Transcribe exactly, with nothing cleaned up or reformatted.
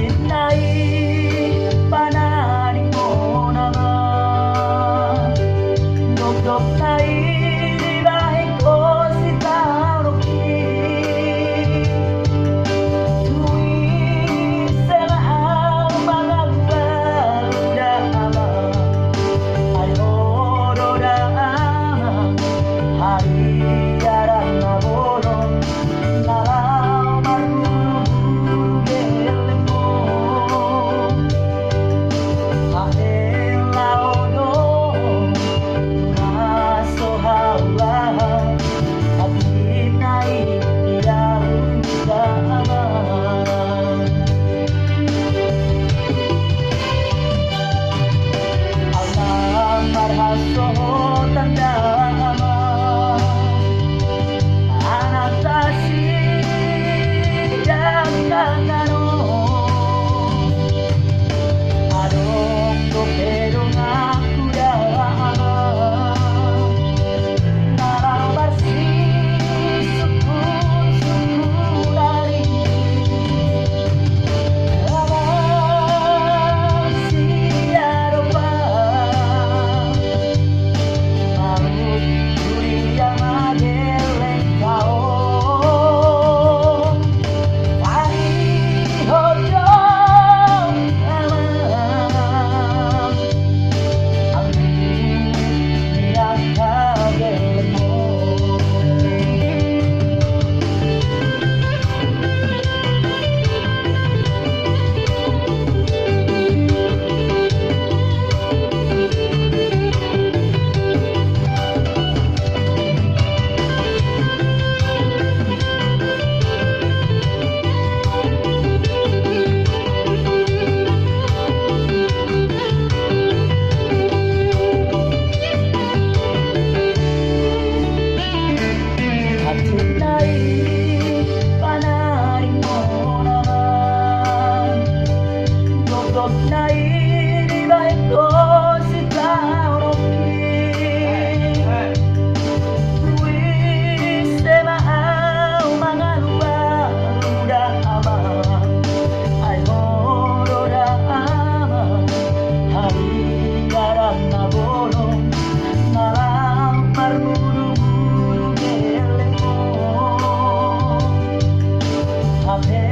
Nai panari mona ma. Dokdok nai dibahen ho sitaonon i. Tuise ma au mangalua uda ama. Ai ho do da ama. Hariaran na bolon. Na laho marburu-buru gellengmu. Hape laho do na so hau aha. Atik nai dialusa ama. Au na marhasohotan da ama. Anak tasi dan kakano. Adong dope donganku da ama. Na laho marsisungkun-sungkun ari. Ama siadopan. Maut duri ama gelleng ho. Ari ho jo ama. Anggi ni angka gellengmu. Atik nai panari mona ma. Dokdok nai dibahen ho sitaonon i. Tuise ma au mangalua uda ama. Ai ho do da ama. Hariaran na bolon. Na laho marburu-buru gellengmu. Hape